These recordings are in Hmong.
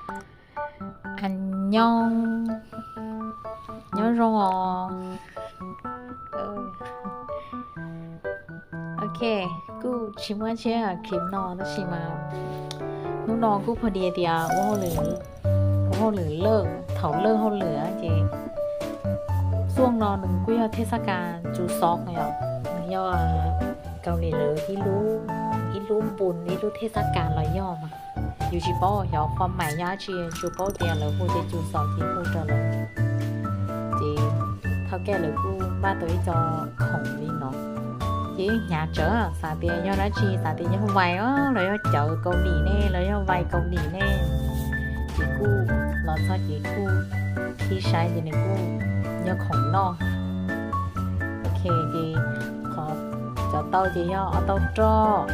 Aw, nyob, nyob zoo os. Ok, kuj tsis muaj tshiab clip no tab sis mas hnub no kuj pha dias tias ua hauj lwm, ua hauj lwm lawm, thaum lawj hauj lwm ces xuaj no nws kuj yog thej xab kas tsu xov yom, nws yog Kaus Lim lawv ib lub, ib lub npun ib lub thej xab kas los yog mas yus tsis paub xyov qhov mais yog dab tsi, tsuas paub tias lawv hu tias tsu xov ces hu rau lawv. Ces thov kej lawv kuj npaj tau ib co khoom li no. Ces hnyav tsawv xav tias yog dab tsi, xav tias yog vais os los yog cawv Kaus Lim ne los yog vais Kaus Lim ne. Ces kuj los txog ces kuj khi saib ces nws kuj yog khoom noj. Ok, ces qhov cov tau ces yog ob tau roj,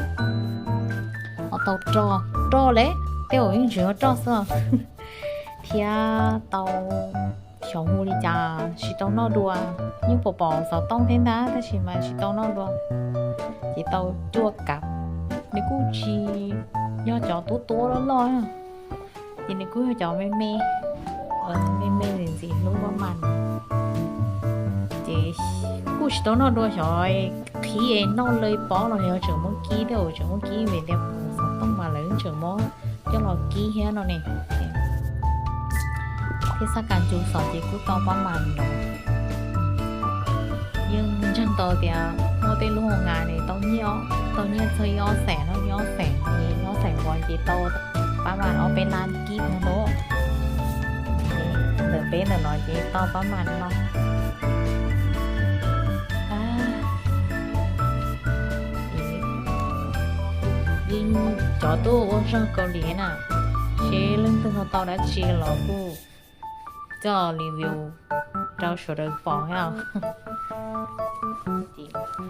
ob tau roj, roj le, tej zaum yeej tseem yog roj xwb thiab tau xyov hu li cas tsis tau noj dua, yeej pom pom xov tooj thiab ntag tab sis mas tsis tau noj dua. Ces tau cuaj kav, nws kuj tsis yog cov tuab tuab loj loj, ces nws kuj yog cov me me, me me ntxim ntxim hlub maj mam. Ces kuj tsis tau noj dua, xyov qhib es noj li pob los yog tseem muab kib thiab, tseem muab kib vim tias xov tooj mas lawv tseem muab coj los kib thiab no ne. Thej xab kas tsu xov ces kuj tau pab mas no. Yeej ntseeg tau tias muaj tej lub hoo ngas ne tau nyiaj, tau nyiaj txog ib ob xees no, ib ob xees, ib ob xees npua ces tau pab mas ob peb lab kib no. Ntawm peb ntawm no ces tau pab mas no. Cov tuaj ua zog Kaus Lim na, seb leej twg ho tau dab tsi los kuj coj review rau sawv daws pom thiab.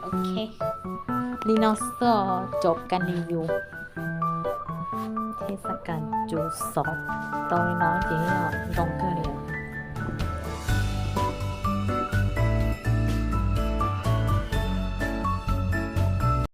Ok, li no xwb cov kas review. Thej xab kas tsu xov tau li no ces zoo kawg li.